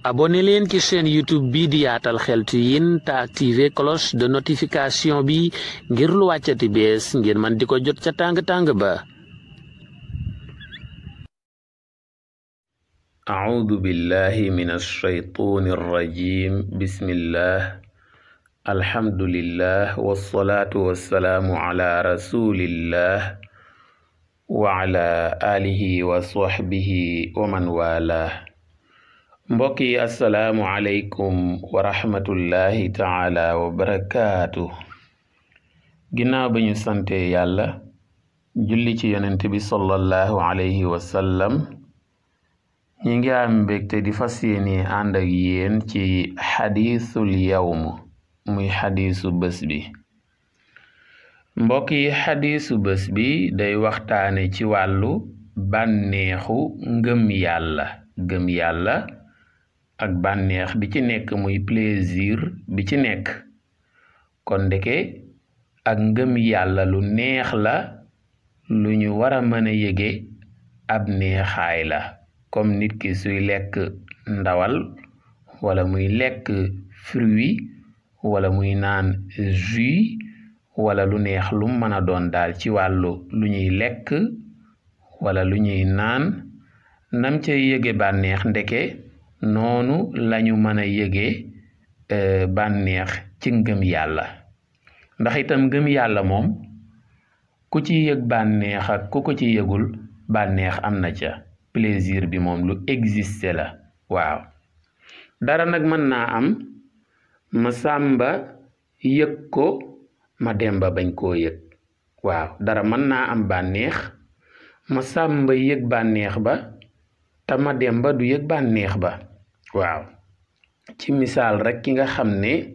abonné leen ci chaîne YouTube bi di Yaatal Xeltu Yin te activé cloche de notification bi ngir lu wàccati bees ngir man di ko jot ca tàng-tàng ba. a'uudu billahi minash shaytaanir rajiim. bismillah, alhamdulillah, wassalaatu wassalaamu ala rasulillah wa ala alihi wa sahbihi wa man wala. mbokk yi, assalaamu aleykum wa rahmatullahi taala wa barakaatu. ginnaaw ba ñu sante yàlla julli ci yonent bi sallallahu alayhi wa sallam, ñi ngi am mbégte di fas yéene ànd ak yéen ci xadiisul yawm, muy xadiisu bés bi. mbokk yi, xadiisu bés bi day waxtaane ci wàllu bànneexu ngëm yàlla. gëm yàlla ak bànneex bi ci nekk, muy plaisir bi ci nekk. kon ndeke ak ngëm yàlla lu neex la, lu ñu war a mën a yëge ab neexaay la, comme nit ki suy lekk ndawal wala muy lekk fruit wala muy naan jus wala lu neex lu mën a doon daal ci wàllu lu ñuy lekk wala lu ñuy naan, nam ca yëge bànneex, ndeke noonu lañu mën a yëge bànneex ci ngëm yàlla. ndax itam ngëm yàlla moom ku ci yëg bànneex ak ku ko ci yëgul, bànneex am na ca. plaisir bi moom lu existe la. waaw, dara nag mën naa am ma sàmba yëg ko, ma demba bañ koo yëg. waaw, dara mën naa am bànneex, ma sàmba yëg bànneex ba te ma demba du yëg bànneex ba. waaw, ci misaal rek, ki nga xam ne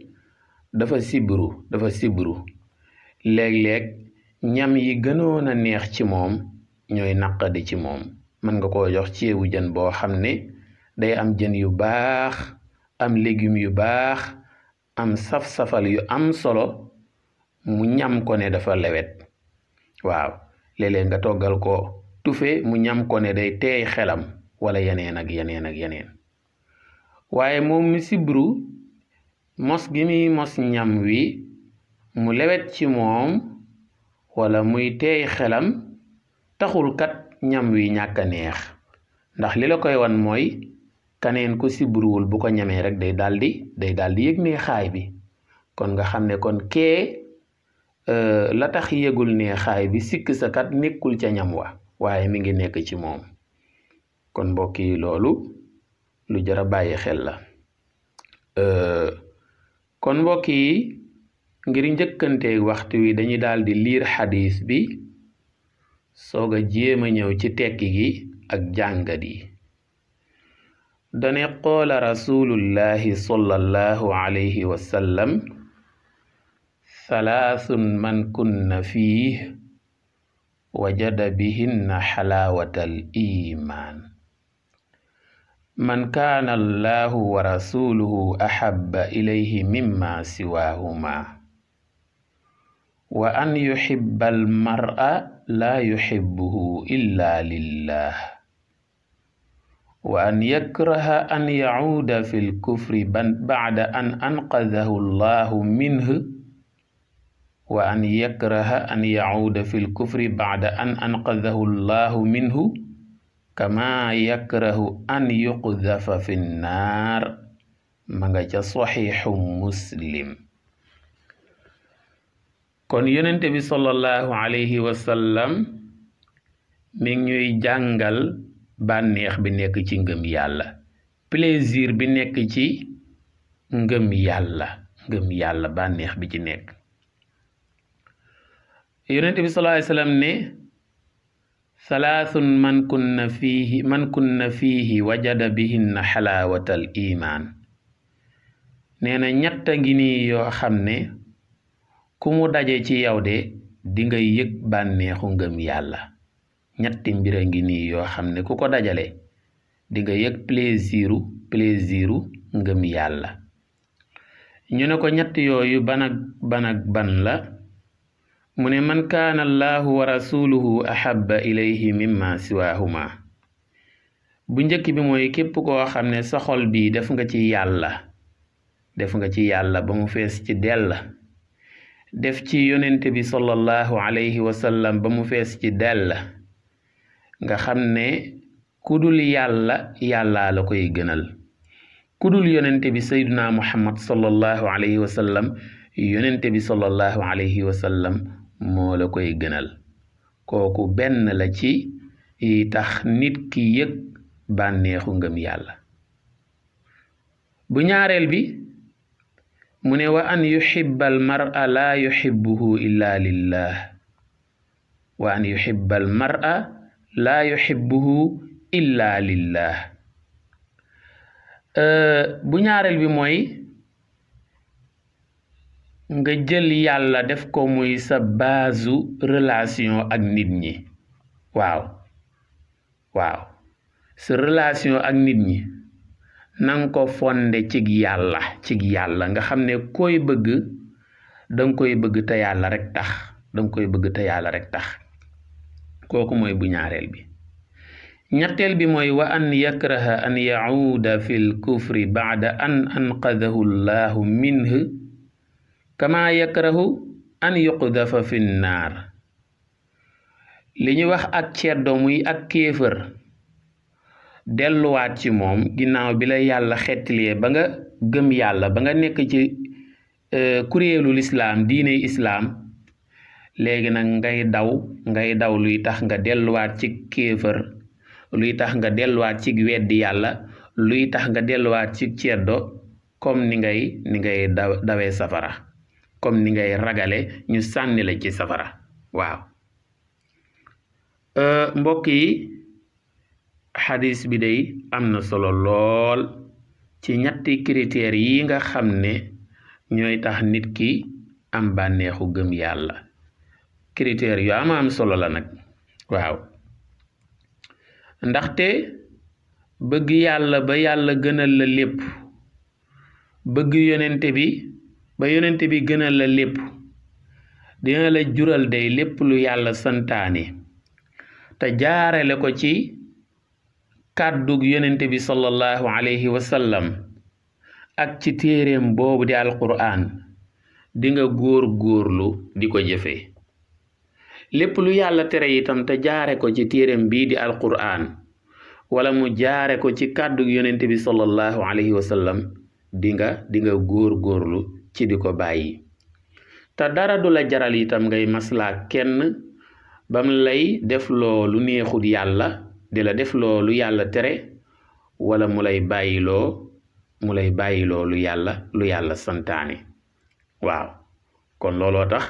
dafa sibru léeg-léeg ñam yi gënoon a neex ci moom ñooy naqadi ci moom. mën nga koo jox ceebu jën boo xam ne day am jën yu baax, am légumes yu baax, am saf-safal yu am solo, mu ñam ko ne dafa lewet. waaw, léeg-léeg nga toggal ko tufe, mu ñam ko ne day teey xelam, wala yeneen ak yeneen. waaye moom mi sibru, mos gi muy mos ñam wi mu lewet ci moom wala muy teey xelam, taxul kat ñam wi ñàkk a neex. ndax li la koy wan mooy kaneen ko sibruwul bu ko ñamee rek day daldi yëg neexaay bi. kon nga xam ne kon kee la tax yëgul neexaay bi sikk sa kat nekkul ca ñam wa, waaye mi ngi nekk ci moom. kon mbokk yi, loolu lu jar a bàyyi xel la. kon mbokk yi, ngir njëkkanteeg waxtu wi dañuy daldi liir xadiis bi soog a jéem a ñëw ci tekki gi ak jàngat yi. dane qaala rasulullahi sallallahu alayhi wa sallam, salaasun man kunna fiih wajada bihinna xalaawatal iimaan. man kaana allahu wa rasuluhu ahabba ilayhi mimma siwaahuma, wa an yuhibba almar'a laa yuhibbuhu illa lillah, wa an yakraha an yacuuda fi lkufri bacda an anqadahu allahu minhu, wa an yakraha an yacuuda fi lkufri bacda an anqadahu allahu minhu, kama yakrahu an yuqdafa fi nnaar. ma nga ca saxiixu Muslim. kon yonente bi sallallahu alayhi wa sallam mi ngi ñuy jàngal bànneex bi nekk ci ngëm yàlla, plaisir bi nekk ci ngëm yàlla, bànneex bi ci nekk. yonente bi sallallahu alayhi wa sallam ne, salaasun man kunna fiihi wajada bihinna xalaawatal iimaan. nee na ñett ngi nii yoo xam ne ku mu daje ci yow de di nga yëg bànneexu ngëm yàlla. ñetti mbir a ngi nii yoo xam ne ku ko dajale di nga yëg plaisiru ngëm yàlla. ñu ne ko ñett yooyu ban la? mu ne man kaana allahu wa rasuluhu ahabba ilayhi mimma siwaahuma. bu njëkk bi mooy képp koo xam ne sa xol bi def nga ci yàlla ba mu fees ci dell, def ci yonente bi sallallahu alayhi wa sallam ba mu fees ci dell, nga xam ne kudul yàlla yàllaa la koy gënal, kudul yonente bi sayyiduna muhammad sallallahu alayhi wa sallam yonente bi sallallahu alayhi wa sallam moo la koy gënal. kooku benn la ci yi tax nit ki yëg bànneexu ngëm yàlla. bu ñaareel bi mu ne wa an yuhibba al mar'a laa yuhibbuhu illa lillah, wa an yuhibba al mar'a laa yuhibbuhu illa lillah. bu ñaareel bi mooy nga jël yàlla def ko muy sa baasu relation ak nit ñi. waaw sa relation ak nit ñi nang ko fonde cig yàlla nga xam ne koy bëgg danga koy bëgg te yàlla rek tax kooku mooy bu ñaareel bi. ñetteel bi mooy wa an yakraha an yacuuda fi lkufri bacda an anqadahu llahu minhu kama yakrahu an yuqdafa fi nnaar. li ñu wax ak ceddo muy ak kéefër delluwaat ci moom ginnaaw bi la yàlla xettiliee ba nga gëm yàlla ba nga nekk ci kuréelu lislaam diiney islaam, léegi nag ngay daw luy tax nga delluwaat ci kéefër, luy tax nga delluwaat ci weddi yàlla, luy tax nga delluwaat ci ceddo, comme ni ngay dawee safara, comme ni ngay ragale ñu sànni la ci safara. waaw mbokk yi, xadis bi day am na solo lool ci ñetti critères yi nga xam ne ñooy tax nit ki am bànneexu gëm yàlla. critères yu am solo la nag. waaw ndaxte bëgg yàlla ba yàlla gënal la lépp, bëgg yonente bi ba yonente bi gënal la lépp, dina la jural day lépp lu yàlla santaane te jaarale ko ci kàddug yonente bi sallallahu alayhi wa sallam ak ci téeréem boobu di alquran, di nga góorlu di ko jëfee. lépp lu yàlla tere itam te jaare ko ci téeréem bii di alquran wala mu jaare ko ci kàddug yonente bi sallallahu alayhi wa sallam, di nga góorlu ci di ko bàyyi. te dara du la jaral itam ngay maslaa kenn bam lay def loolu neexut yàlla, di la def loolu yàlla tere, wala mu lay bàyyiloo lu yàlla santaane. waaw kon looloo tax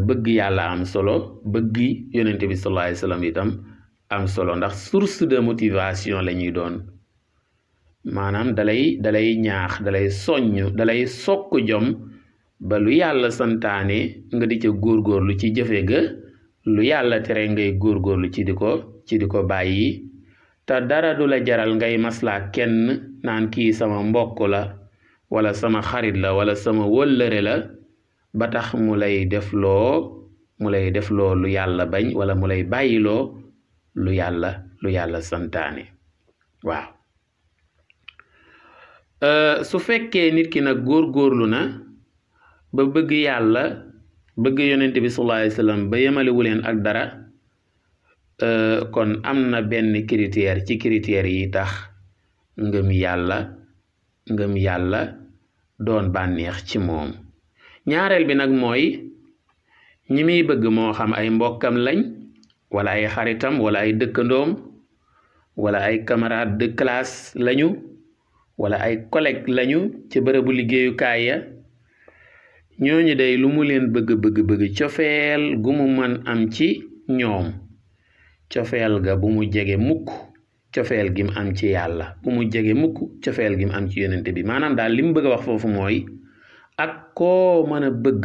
bëgg yàlla am solo, bëgg yonente bi sallallahu alayhi wa sallam itam am solo, ndax source de motivation la ñuy doon. maanaam dalay ñaax, dalay soññ, dalay sokk jom ba lu yàlla santaane nga di ca góorgóorlu ci jëfe ga, lu yàlla tere ngay góorgóorlu ci di ko bàyyi. te dara du la jaral ngay maslaa kenn naan kii sama mbokk la wala sama xarit la wala sama wëllëre la ba tax mu lay def loo lu yàlla bañ, wala mu lay bàyyiloo lu yàlla santaane. waaw su fekkee nit ki nag góorgóorlu na ba bëgg yàlla, bëgg yonente bi sallallahu alayhi wa sallam ba yemalewu leen ak dara, kon am na benn critère ci critères yi tax ngëm yàlla doon bànneex ci moom. ñaareel bi nag mooy ñi muy bëgg moo xam ay mbokkam lañ wala ay xaritam wala ay dëkkandoom wala ay camarade de classe lañu wala ay collègue lañu ci bërëbu liggéeyukaay ya. ñooñu day lu mu leen bëgg cofeel gu mu mën am ci ñoom, cofeel ga bu mu jege mukk cofeel gi mu am ci yàlla, bu mu jege mukk cofeel gi mu am ci yonente bi. maanaam daal li mu bëgg a wax foofu mooy ak koo mën a bëgg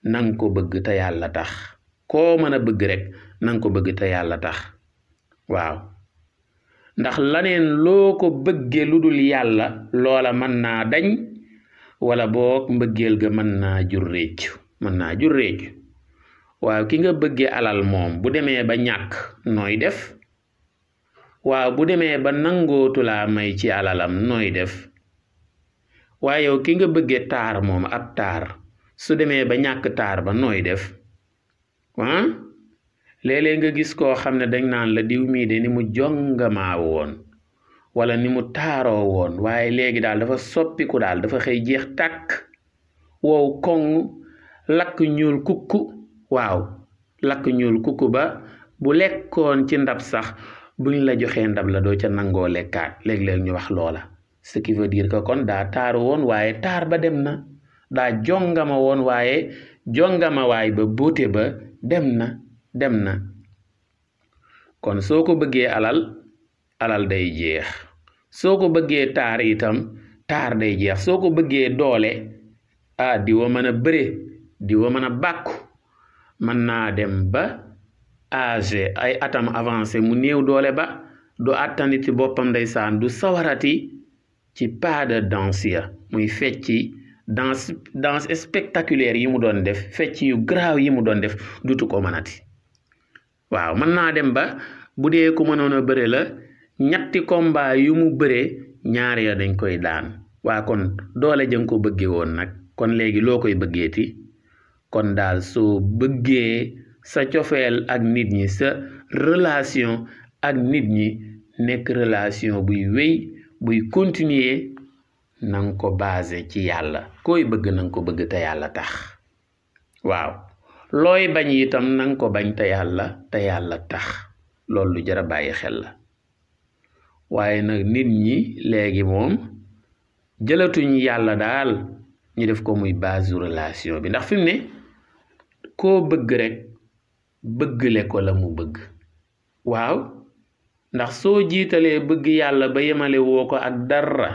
nang ko bëgg te yàlla tax. koo mën a bëgg rek nang ko bëgg te yàlla tax. waaw ndax laneen loo ko bëggee lu dul yàlla, loola mën naa dañ, wala boog mbëggeel ga mën naa jur réccu. waaw ki nga bëggee alal moom bu demee ba ñàkk nooy def waaw bu demee ba nangootu laa may ci alalam nooy def waaye yow ki nga bëggee taar moom ab taar su demee ba ñàkk taar ba nooy def ah léeg-léeg nga gis koo xam ne dañ naan la diw mii de ni mu jongamaa woon wala ni mu taaroo woon waaye léegi daal dafa soppiku daal dafa xëy jeex tàkk wow koŋ lakk ñuul kukku waaw lakk ñuul kukku ba bu lekkoon ci ndab sax buñ la joxee ndab la doo ca nangoo lekkaat léeg-léeg ñu wax loola ce qui veut dire que kon daa taaru woon waaye taar ba dem na daa jongama woon waaye jongama waay ba bóote ba dem na kon soo ko bëggee alal day jeex soo ko bëggee taar itam taar day jeex soo ko bëggee doole diwa mën a bëre diwa mën a bàkku mën naa dem ba âgé ay atam avancé mu néew doole ba du àttani ci boppam ndeysaan du sawarati ci pas de danse ya muy fecci danse spectaculaire yi mu doon def fecc yu garaaw yi mu doon def dutu ko mënati waaw mën naa dem ba bu dee ku mënoon a bëre la ñetti combat yu mu bëree ñaar ya dañ koy daan waa kon doole jëng ko bëggee woon nag kon léegi loo koy bëggeeti kon daal soo bëggee sa cofeel ak nit ñi sa relation ak nit ñi nekk relation buy wéy buy continuer nanga ko basé ci yàlla koy bëgg nanga ko bëgg te yàlla tax waaw looy bañ itam nanga ko bañ te yàlla tax loolu lu jar a bàyyi xel la waaye nag nit ñi léegi moom jëlatuñ yàlla daal ñu def ko muy base relation bi ndax fi mu ne koo bëgg rek bëggle ko la mu bëgg waaw ndax soo jiitalee bëgg yàlla ba yemale woo ko ak dara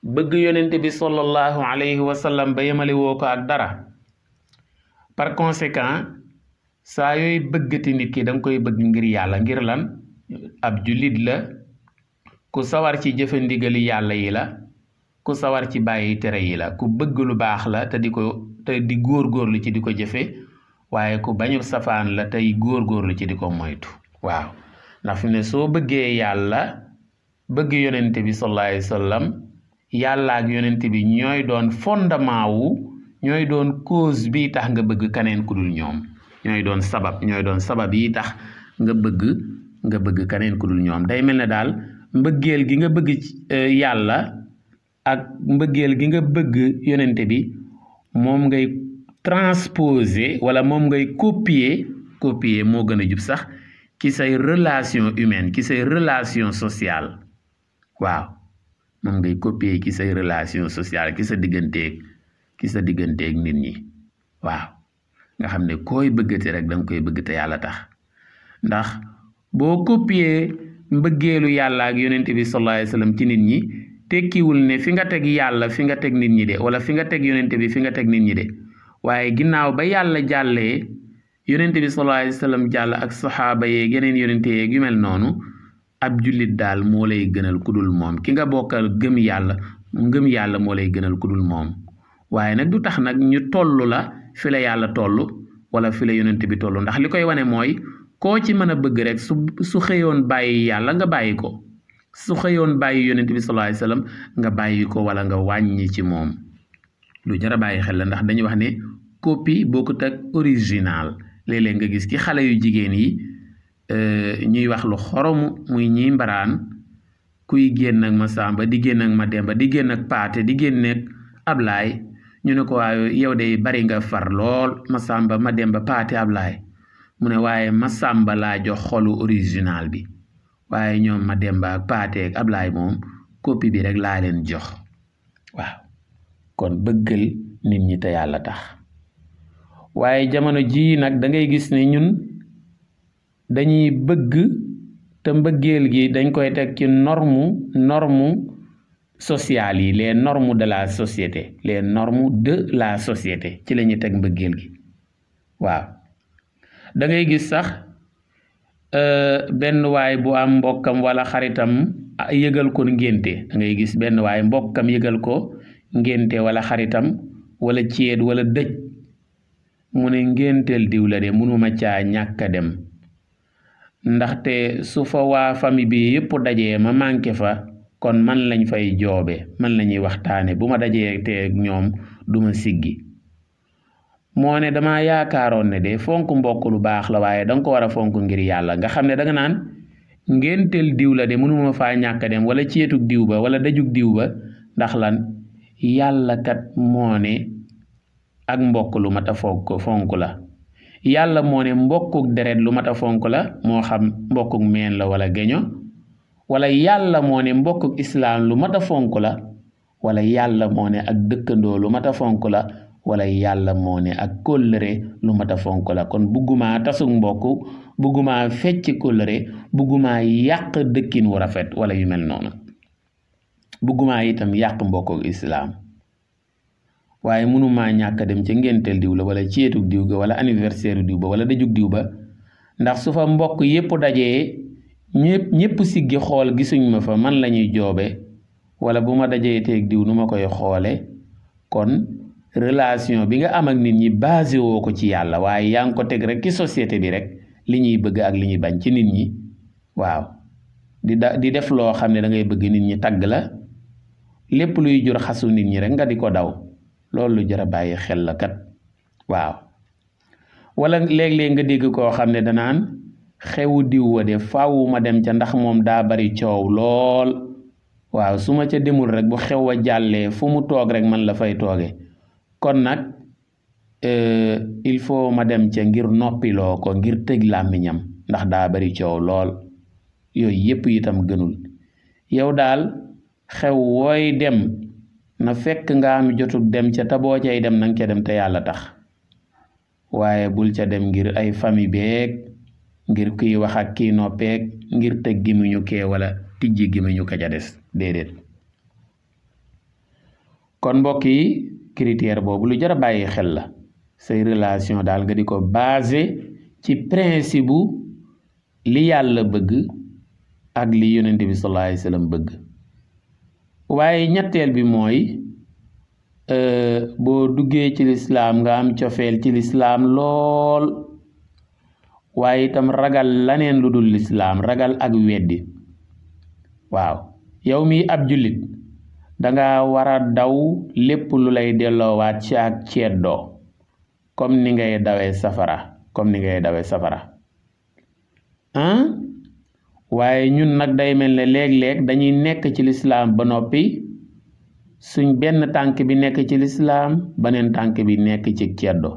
bëgg yonent bi sallallahu alayhi wa sallam ba yemale woo ko ak dara par conséquent saa yooyu bëggati nit ki danga koy bëgg ngir yàlla ngir lan ab jullit la ku sawar ci jëfe ndigali yàlla yi la ku sawar ci bàyyi tere yi la ku bëgg lu baax la te di góorgóorlu ci di ko jëfe waaye ku bañu safaan la tey góorgóorlu ci di ko moytu waaw ndax fi ne soo bëggee yàlla bëgg yonent bi sallallahu alayhi wa sallam yàlla ak yonent bi ñooy doon fondement wu ñooy doon cause bi tax nga bëgg kaneen ku dul ñoom ñooy doon sabab yi tax nga bëgg kaneen ku dul ñoom day mel ne daal mbëggeel gi nga bëgg yàlla ak mbëggeel gi nga bëgg yonent bi moom ngay transposer wala moom ngay copier moo gën a jub sax ci say relation humaine ci say relation sociale waaw moom ngay copier ci say relation sociale ci sa digganteeg nit ñi waaw nga xam ne koy bëggati rek danga koy bëgg te yàlla tax ndax boo copier mbëggeelu yàlla ak yonent bi sallallahu alayhi wa sallam ci nit ñi tekkiwul ne fi nga teg yàlla fi nga teg nit ñi de wala fi nga teg yonent bi fi nga teg nit ñi de waaye ginnaaw ba yàlla jàllee yonent bi sallallahu alayhi wa sallam jàll ak saxaaba yeeg yeneen yonente yeeg yu mel noonu ab jullit daal moo lay gënal ku dul moom ki nga bokkal ngëm yàlla moo lay gënal ku dul moom waaye nag du tax nag ñu toll la fi la yàlla toll wala fi la yonent bi toll ndax li koy wane mooy koo ci mën a bëgg rek su xëyoon bàyyi yàlla nga bàyyi ko su xëyoon bàyyi yonent bi sallallahu alayhi wa sallam nga bàyyi ko wala nga wàññi ci moom lu jar a bàyyi xel la ndax dañuy wax ne copie bokkut ak original léeg-léeg nga gis ci xale yu jigéen yi ñuy wax lu xoromu muy ñiy mbaraan kuy génn ak ma sàmba di génn ak ma demba di génn ak paate di génn ak ablaay ñu ne ko waaye yow de bari nga far lool ma sàmba ma demba paate ablaay mu ne waaye ma sàmba laa jox xolu original bi waaye ñoom ma demba ak paate ak ablaay moom copie bi rek laa leen jox waaw kon bëggal nit ñi te yàlla tax waaye jamono ji nag da ngay gis ne ñun dañuy bëgg te mbëggeel gi dañ koy teg ci norme sociale yi les normes de la société ci la ñuy teg mbëggeel gi waaw da ngay gis sax benn waay bu am mbokkam wala xaritam yëgal ko ngénte da ngay gis benn waay mbokkam yëgal ko ngénte wala xaritam wala céet wala dëj mu ne ngénteel diw la de mënuma caa ñàkk a dem ndaxte su fa waa famille bi yépp dajee ma manqué fa kon man lañ fay joobe man lañuy waxtaane bu ma dajee te ñoom duma siggi moo ne dama yaakaaroon ne de fonk mbokk lu baax la waaye danga ko war a fonk ngir yàlla nga xam ne danga naan ngénteel diw la de mënuma faa ñàkk dem wala ceetug diw ba wala dajug diw ba ndax lan yàlla kat moo ne ak mbokk lu mat a fonk la yàlla moo ne mbokkuk deret lu mat a fonk la moo xam mbokkuk meen la wala geño wala yàlla moo ne mbokkuk islaam lu mat a fonk la wala yàlla moo ne ak dëkkandoo lu mat a fonk la wala yàlla moo ne ak kóllëre lu mat a fonk la kon buggumaa tasug mbokk buggumaa fecc kóllëre buggumaa yàq dëkkin wu rafet wala yu mel noonu buggumaa itam yàq mbokkuk islaam waaye mënumaa ñàkk dem ca ngénteel diw la wala ceetug diw ga wala anniversaire diw ba wala dajug diw ba ndax su fa mbokk yépp dajee ñépp siggi xool gisuñ ma fa man lañuy joobe wala bu ma dajee teeg diw nu ma koy xoole kon relation bi nga am ak nit ñi basé woo ko ci yàlla waaye yaa ngi ko teg rek ci société bi rek li ñuy bëgg ak li ñuy bañ ci nit ñi waaw di def loo xam ne da ngay bëgg nit ñi tagg la lépp luy jur xasu nit ñi rek nga di ko daw loolu lu jar a bàyyi xel la kat waaw wala léeg-léeg nga dégg koo xam ne danaan xewu diw wa de faaw ma dem ca ndax moom daa bari coow lool waaw su ma ca demul rek bu xew wa jàllee fu mu toog rek man la fay tooge kon nag il faut ma dem ca ngir noppiloo ko ngir tëj làmmiñam ndax daa bari coow lool yooyu yépp itam gënul yow daal xew wooy dem na fekk nga am jotug dem ca taboo cay dem nanga ca dem te yàlla tax waaye bul ca dem ngir ay famille beeg ngir kiy wax ak kiy noppeeg ngir tëj gémmiñu kee wala tijji gémmiñu ka ca des déedéet kon mbokk yi critère boobu lu jar a bàyyi xel la say relation daal nga di ko basé ci principe bu li yàlla bëgg ak li yonent bi sallallahu alayhi wasallam bëgg waaye ñetteel bi mooy boo duggee ci lislaam nga am cofeel ci lislaam lool waaye itam ragal laneen lu dul lislaam ragal ak weddi waaw yow mi ab jullit danga war a daw lépp lu lay delloowaat ci ak ceddoo comme ni ngay dawee safara waaye ñun nag day mel ne léeg-léeg dañuy nekk ci lislaam ba noppi suñ benn tànk bi nekk ci lislaam beneen tànk bi nekk ci ceddo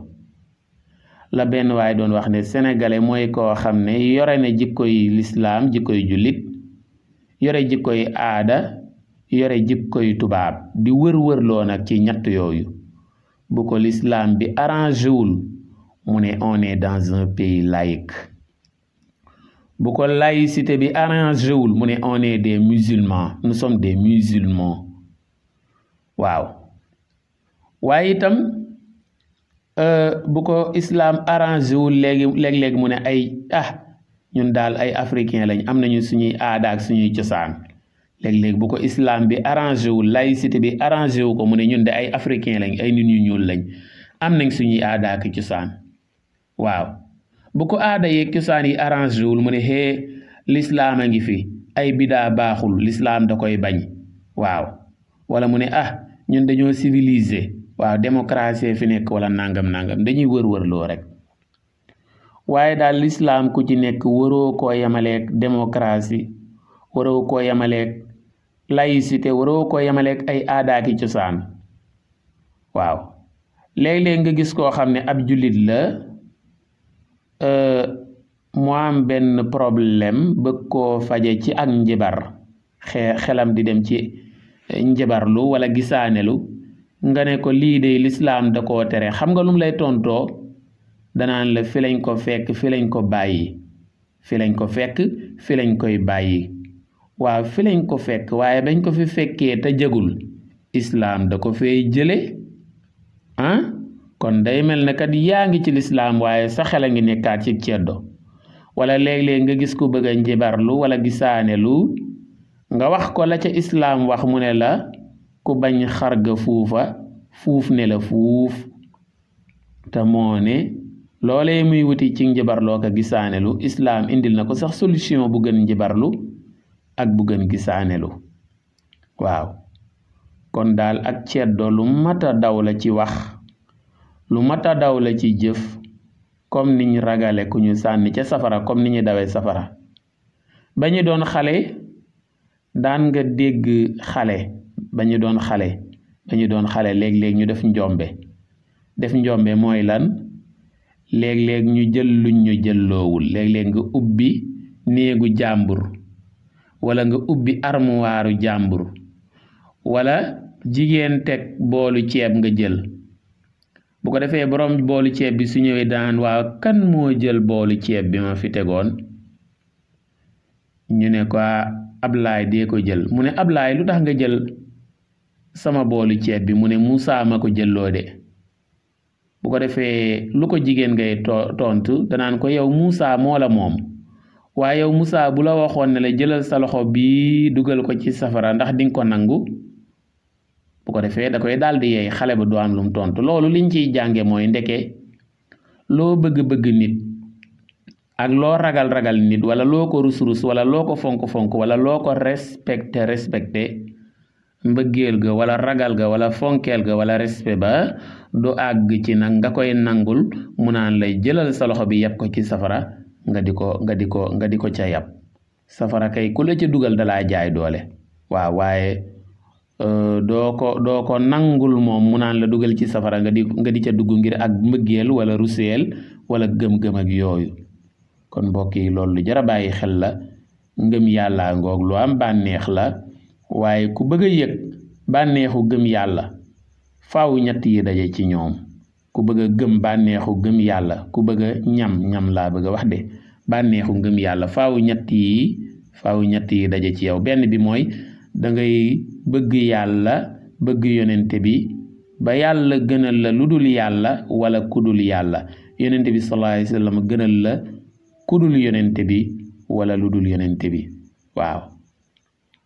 la benn waaye doon wax ne sénégalais mooy koo xam ne yore na jikkoy lislaam jikkoy jullit yore jikkoy aada yore jikkoy tubaab di wër-wërloo nag ci ñett yooyu bu ko lislaam bi arrangé wul mu ne on est dans un pays laïque bu ko laïcité bi arrangé wul mu ne on est des musulmans nous sommes des musulmans waaw waaye itam bu ko islam arrangé wul léeg-léeg mu ne ay ñun daal ay africain lañ am nañu suñuy aada ak suñuy cosaan léeg-léeg bu ko islam bi arrangé wul laïcité bi arrangé wu ko mu ne ñun de ay africain lañ ay nit ñu ñuul lañ am nañ suñuy aada ak cosaan waaw bu ko aada yeeg cosaan yi arrangé wul mu ne l'islam a ngi fi ay bidaa baaxul l'islam da koy bañ waaw wala mu ne ñun dañoo civilisé waaw démocratie fi nekk wala nangam dañuy wër-wërloo rek waaye daal l'islam ku ci nekk waroo koo yemaleeg démocratie waroo koo yemaleeg laïcité waroo koo yemaleeg ay aadaaki cosaan waaw léeg-léeg nga gis koo xam ne ab jullit la mu am benn problème bëgg koo faje ci ak njibar xelam di dem ci njibarlu wala gisaanelu nga ne ko lii de lislaam da koo tere xam nga lu mu lay tontoo danaan la fi lañ ko fekk fi lañ ko bàyyi fi lañ ko fekk fi lañ koy bàyyi waaw fi lañ ko fekk waaye bañ ko fi fekkee te jëgul islaam da ko fay jële kon day mel ne kat yaa ngi ci lislaam waaye sa xel a ngi nekkaat ci ceddo wala léeg-léeg nga gis ko bëgg a njibarlu wala gisaanelu nga wax ko la ca islaam wax mu ne la ku bañ xarga fuufa fuuf ne la fuuf te moo ne loolee muy wuti ci njibarloo ko gisaanelu islaam indil na ko sax solution bu gën njibarlu ak bu gën gisaanelu waaw kon daal ak ceddo lu mata daw la ci wax lu mata daw la ci jëf comme niñ ragale ku ñu sànni ca safara comme ni ñu dawee safara ba ñu doon xale daan nga dégg xale ba ñu doon xale léeg-léeg ñu def njombe mooy lan léeg-léeg ñu jël luñ ñu jëlloowul léeg-léeg nga ubbi néegu jàmbur wala nga ubbi armuwaaru jàmbur wala jigéen teg boolu ceeb nga jël bu ko defee borom boolu ceeb bi su ñëwee daan waaw kan moo jël boolu ceeb bi ma fi tegoon ñu ne ko Ablaay dee ko jël mu ne Ablaay lu tax nga jël sama boolu ceeb bi mu ne Muusaa ma ko jëlloo de bu ko defee lu ko jigéen ngay tontu danaan ko yow Muusaa moo la moom waaye yow Muusaa bu la waxoon ne la jëlal sa loxo bi dugal ko ci safara ndax dinga ko nangu bu ko defee da koy daal di yeey xale ba du am lu mu tontu loolu liñ ciy jànge mooy ndeke loo bëgg-bëgg nit ak loo ragal-ragal nit wala loo ko rus-rus wala loo ko fonk-fonk wala loo ko respecté mbëggeel ga wala ragal ga wala fonkeel ga wala respect ba du àgg ci nag nga koy nangul mu naan lay jëlal sa loxo bi yàpp ko ci safara nga di ko ca yàpp safara kay ku la ca dugal dalaa jaay doole waaw waaye doo ko nangul moom mu naan la dugal ci safara nga di ca dugg ngir ak mbëggeel wala ruseel wala gëm-gëm ak yooyu kon mbokk yi loolu lu jar a bàyyi xel la ngëm yàlla ngoog lu am bànneex la waaye ku bëgg a yëg bànneexu gëm yàlla faaw ñett yi daje ci ñoom ku bëgg a gëm bànneexu gëm yàlla ku bëgg a ñam laa bëgg a wax de bànneexu ngëm yàlla faaw ñett yi daje ci yow benn bi mooy da ngay bëgg yàlla bëgg yonente bi ba yàlla gënal la lu dul yàlla wala kudul yàlla yonente bi sallallahu alayhi wa sallam gënal la kudul yonente bi wala lu dul yonente bi waaw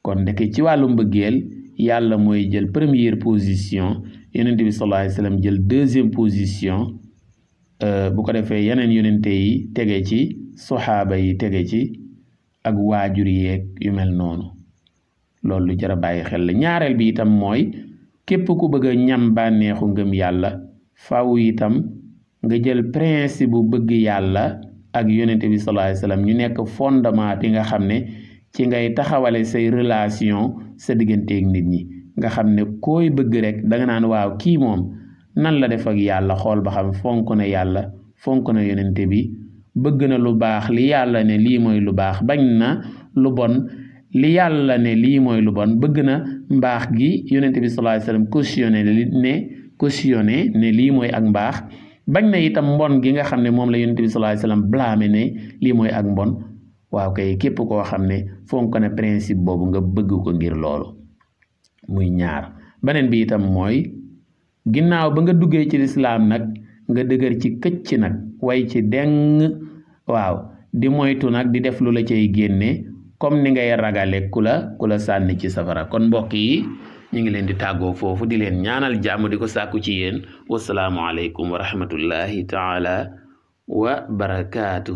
kon ndeke ci wàllu mbëggeel yàlla mooy jël première position yonente bi sallallahu alayhi wa sallam jël deuxième position bu ko defee yeneen yonente yi tege ci soxaaba yi tege ci ak waajur yeeg yu mel noonu loolu lu jar a bàyyi xel la ñaareel bi itam mooy képp ku bëgg a ñam bànneexu ngëm yàlla faaw itam nga jël principe bu bëgg yàlla ak yonente bi sallallahu alayhi wasallam ñu nekk fondement bi nga xam ne ci ngay taxawale say relation sa digganteeg nit ñi nga xam ne koy bëgg rek danga naan waaw kii moom nan la def ak yàlla xool ba xam fonk na yàlla fonk na yonente bi bëgg na lu baax li yàlla ne lii mooy lu baax bañ na lu bon li yàlla ne lii mooy lu bon bëgg na mbaax gi yonente bi sallallahu alayhi wasallam cautionné ne lii mooy ak mbaax bañ na itam mbon gi nga xam ne moom la yonente bi sallallahu alayhi wasallam blâmé ne lii mooy ak mbon waaw kay képp koo xam ne fonk na principe boobu nga bëgg ko ngir loolu muy ñaar beneen bi itam mooy ginnaaw ba nga duggee ci lislaam nag nga dëgër ci këcc nag way ci deng waaw di moytu nag di def lu la cay génne comme ni ngay ragale ku la sànni ci safara kon mbokk yi ñu ngi leen di tàggoo foofu di leen ñaanal jàmm di ko sàkku ci yéen wasalaamu aleykum wa rahmatullahi taala wa barakaatu